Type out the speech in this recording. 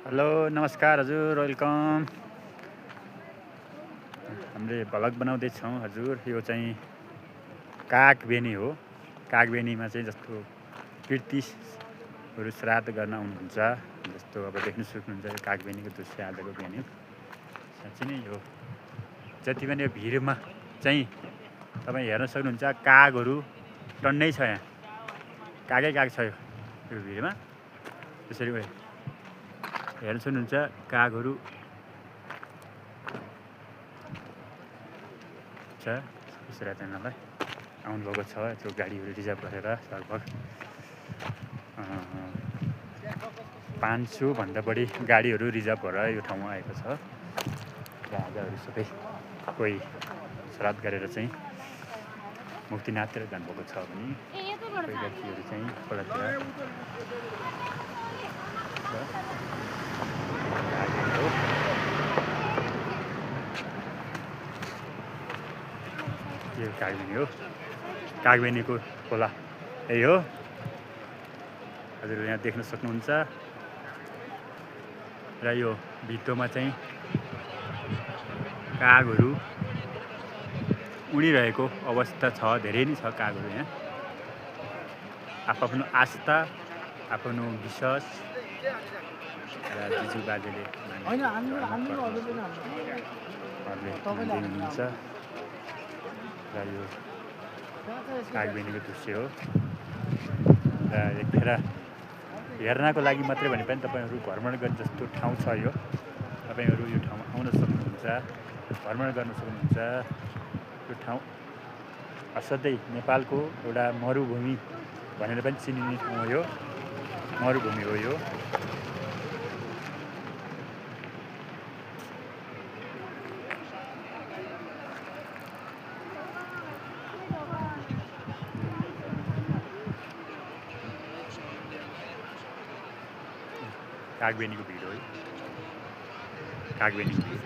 Hello नमस्कार हजुर welcome. हामीले भ्लग बनाउँदैछौँ हजुर। यो चाहिँ कागबेनी हो। कागबेनीमा चाहिँ जस्तो कृतिहरू श्राद्ध गर्न आउनुहुन्छ जस्तो अब देख्न सक्नुहुन्छ यो कागबेनीको दृश्य आजको बिहानी। साँच्चै नै यो जति पनि यो भिरमा चाहिँ तपाईँ हेर्न सक्नुहुन्छ कागहरू टन्नै छ। यहाँ कागै काग छ यो भिरमा। त्यसरी हेर्न सक्नुहुन्छ कागहरू छ। श्राद्धनालाई आउनुभएको छ। त्यो गाडीहरू रिजर्भ गरेर लगभग 500 भन्दा बढी गाडीहरू रिजर्भ भएर यो ठाउँमा आएको छ। र आजहरू सबै कोही श्राद्ध गरेर चाहिँ मुक्तिनाथतिर जानुभएको छ भने कोही व्यक्तिहरू चाहिँ खोलातिर यो कागबेनी हो। कागबेनीको खोला यही हो हजुरले यहाँ देख्न सक्नुहुन्छ। र यो भित्तोमा चाहिँ कागहरू उडिरहेको अवस्था छ। धेरै नै छ कागहरू यहाँ। आफ्नो आस्था आफ्नो विश्वास र जिजु बाजेले हुनुहुन्छ। र यो कागबेनीको दृश्य हो। र एक फेर हेर्नको लागि मात्रै भने पनि तपाईँहरू भ्रमण गर्ने जस्तो ठाउँ छ यो। तपाईँहरू यो ठाउँमा आउन सक्नुहुन्छ, भ्रमण गर्न सक्नुहुन्छ। यो ठाउँ असाध्यै नेपालको एउटा मरुभूमि भनेर पनि चिनिने ठाउँ हो। यो मरुभूमि हो यो। कागबेनीको भिड हो। कागबेनीको भिड।